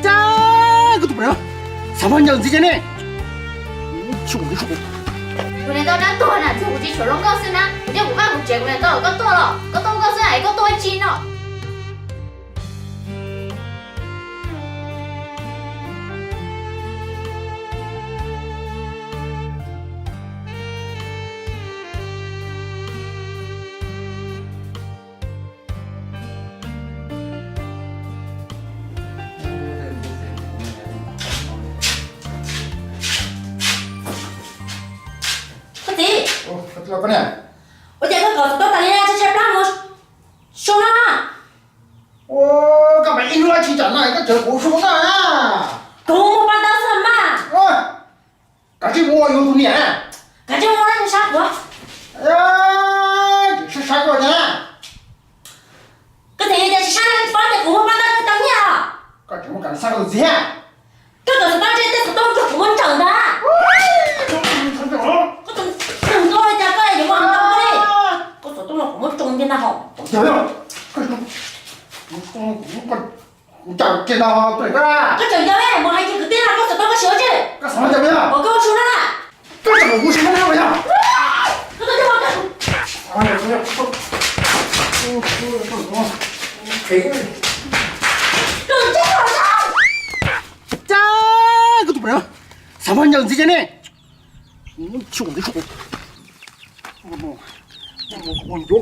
Cas koj tus poj niam xav pab ncaws ntxiv ces ne. Kuv niam tau dab tuag na, txog kuv tsis tshua zoo nkauj xwb na, kuv thiaj kuv vaj kuv tsev, kuv niam tau koj tuaj los koj tuaj nkauj xwb es koj tuaj ua tsi no? Koj txiv, ua cas koj kom xov tooj tas li na, tshaib tshaib plab mus su no na. Ua, koj mas ib hnub tsis kam noj koj tseem kuv su noj na. Kuv mus pab ntawd xwb mas. Kav tsij mus ua yus tus niam na. Kav tsij mus ua, sab kuv. Sab sab koj na. Koj txiv, yog tias tsis sab na, pab tias kuv mus pab ntawd tau nyiaj. Koj tseem muaj kam sab koj tus txiv. Koj kom xov tooj ntshe tej xov tooj rau kuv muab ntsaws ntag. Koj tus txiv, koj li cas koj yuav muab ntau koj li. Koj xov tooj los kuv muab tsoo ntiag na hos. Kuv tseem nco li, koj tseem nco li, mus hais kiag kwv tij no koj xov tooj koj siv ua tsi. Koj xav nco li, ua koj ua su na. Koj tseem kuv siv na yog. Koj tus txiv, koj tus txiv, koj tus txiv, xav pab ncaws ntxiv ces ne. Ncuav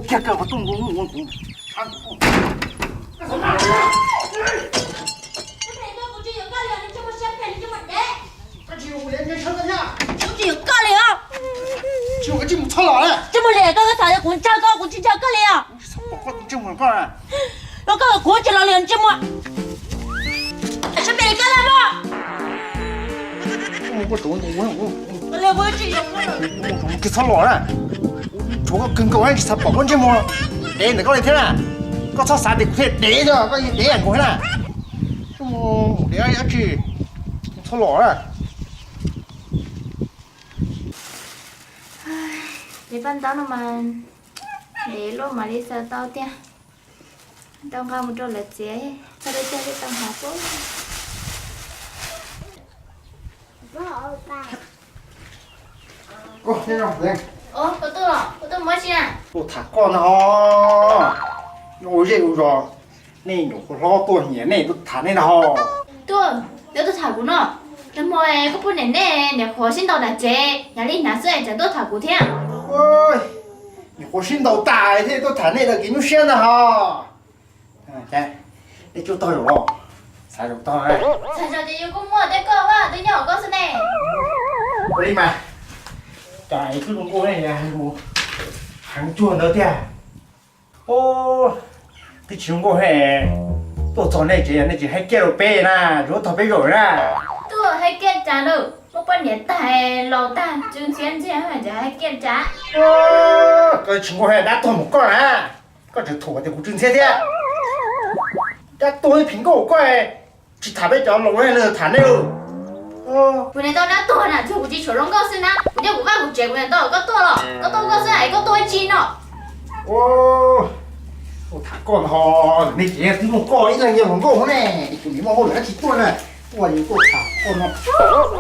kiag koj qhov rooj, kuv tsis yuav koj li os. Tsis mus li, koj xav kuv ntshaw koj, kuv tsis ntshaw koj li os. Los koj kuv tsis los li, tsis mus. Sab pem koj li mas. Koj txhob los na. Tshuav koj kawg nkaus tsis xav pom koj ntsej muag dev ntawm koj li thiab na. Koj txhob xav tias kuv thiaj dev, koj yeej dev nkaus thiab na. Dev dab tsi, txhob los na. Dev paj ntaub no mas dev luaj mam li xaws tau tiag. Tau nqa mus rau lawv txiav, txog lub caij thiaj tau hnov xwb. Tuaj tham koj no, ua zej ua zos, nej nyuam qhuav hlob tuaj nyiam nej tuaj tham nej no. Tuaj, yuav tuaj tham kuv no. Nag hmo koj poj niam nej nyuam qhuav sib ntaus nram tsev, yam li hnav xwb es tseem tuaj tham kuv thiab. Nyuam qhuav sib ntaus tas thiaj tuaj tham nej lawm kev nyuaj siab ntag hos. Nej coj tog zaum los? Xav zaum tog. Xav zaum ces yus kuj muaj tej koj vaj twb nyob hauv koj xwb ne. Ua li mas, cas twb zoo nkauj ne, mus heev cuag ntawd tiag. Twb tsis zoo nkauj he, tuaj txog nej tsev nej tsis hais kiag rau peb na, yuav tog peb zaum na. Tuaj hais kiag tas lawm, muaj poj niam tag laus tag tsw ntxhiab ntxiag ces hais kiag tas. Koj tsis nkauj he, dab tuag mus koj na. Koj tseem thuam tias kuv tsw ntxhiab thiab. Dab tuag ib phim nkauj koj, tsis tham peb cov laus ne, tham nej. Kuv niam tau dab tuag na, tsuas kuv tsis tshua zoo nkauj xwb na, kuv nyob kuv vaj kuv tsev, kuv niam tau koj tuaj los koj tuaj nkauj xwb es koj tuaj ua tsi no? Ua, tham koj no, nej ces twb muaj koj ib leeg yog hluas nkauj ne, es kuv niam muaj hauj lwm dab tsi tuaj na, tuaj yeej tuaj tham koj no.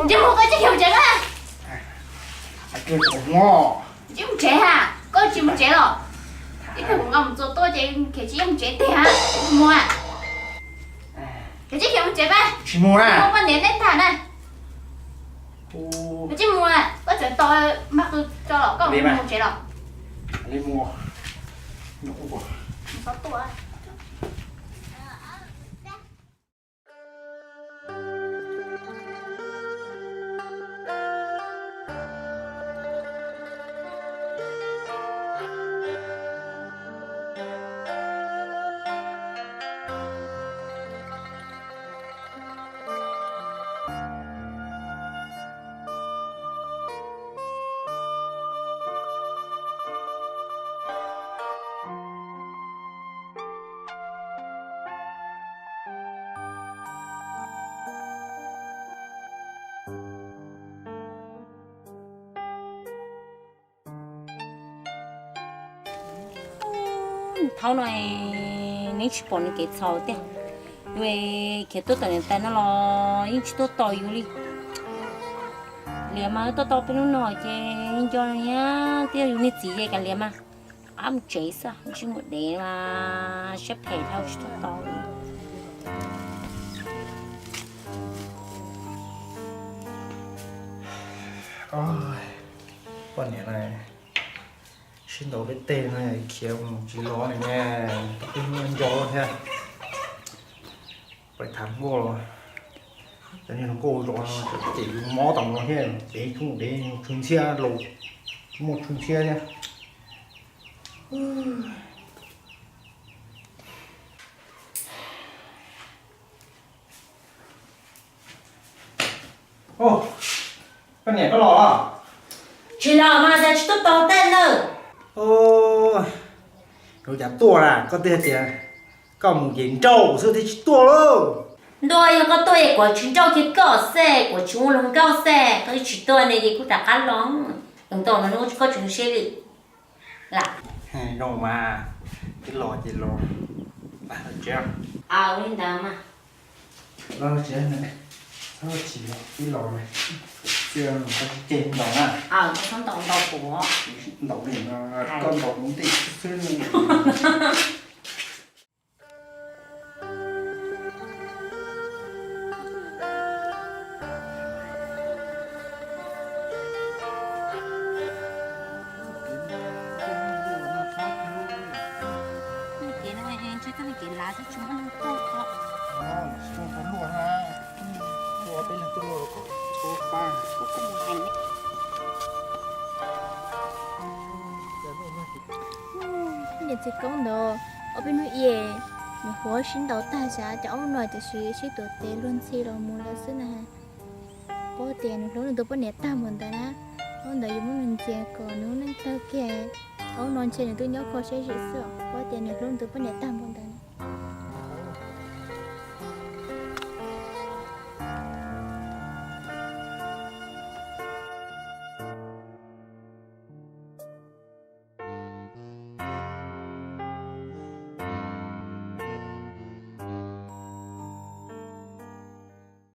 Ntsej muag, koj tsis khiav mus tsev na. Tsis mus tsev ha, koj tsis mus tsev los? Ib pliag kuv nqa mus txua tuaj ces khiav tsis yeej mus tsev tiag ha. Mus, khiav tsis khiav mus tsev pab. Tsis mus na. Mus poj niam nej tag na. Khiav tsis mus, koj tseem tos mag qw tso los koj mus tsev los? Li mus, mus txhob tuaj. Thaum no neb tsis pom nws kev txhaum tiag. Yus khiav tuaj tom niam tais no los yeej tsis tuaj tos yus li. Liam mas tuaj tau peb hnub no ces nco thiab, yus niag txiv ces kav liam mas. Ab mus tsev xwb, tsis mus dev mas siab phem dhau tsis tuaj tos li. Poj niam na, sib ntaus peb teg no khiav mus tsis los li ne, tau peb hnub nco thiab. Pais tham nkauj los, cov niag hluas nkauj zov no ces yus mob tau no thiab, dev tshoob dev tshwj ntxhiab laus, tsis muaj tshwj ntxhiab thiab. Koj niam koj los los? Tsis los mas xav tsis tuaj tos tej nawb. Yuav cas tuaj na, koj twb hais tias koj mus ces nrauj xwb thiaj tsis tuaj lauj. Ntuj, yog koj tuaj es kuv tsis nrauj kiag koj xwb, kuv tsis ua hluas nkauj xwb, koj tsis tuaj ne ces kuv rov qab los. Tus ntau no koj tsis zoo siab li. Lam. Zoo mas, twb los ces los. Ua li ntawd mas. Los tsis, tsis los, twb los. Tsis ceg ntaus na. Txhob ntaus ntaus kuv. Ntaus li no, koj ntaus kuv ntej xwb. Kev no ntshe koj kev lav xwb tsis muaj neeg tuaj. Niam txiv Koob ntawd ob peb hnub es nws huab sib ntaus tag xav cov aub no tiam sis sib tuav tes luag ntxhi los mus lawm xwb na. Paub tias nws hlub nws tus poj niam tag npaum ntawd na, aub ntawd yuav muab nws ntxias kom nws neej tawg kiag. Aub no ntshe nws twb nyob kho siab zim xwb os, paub tias nws hlub nws tus poj niam tag npaum ntawd.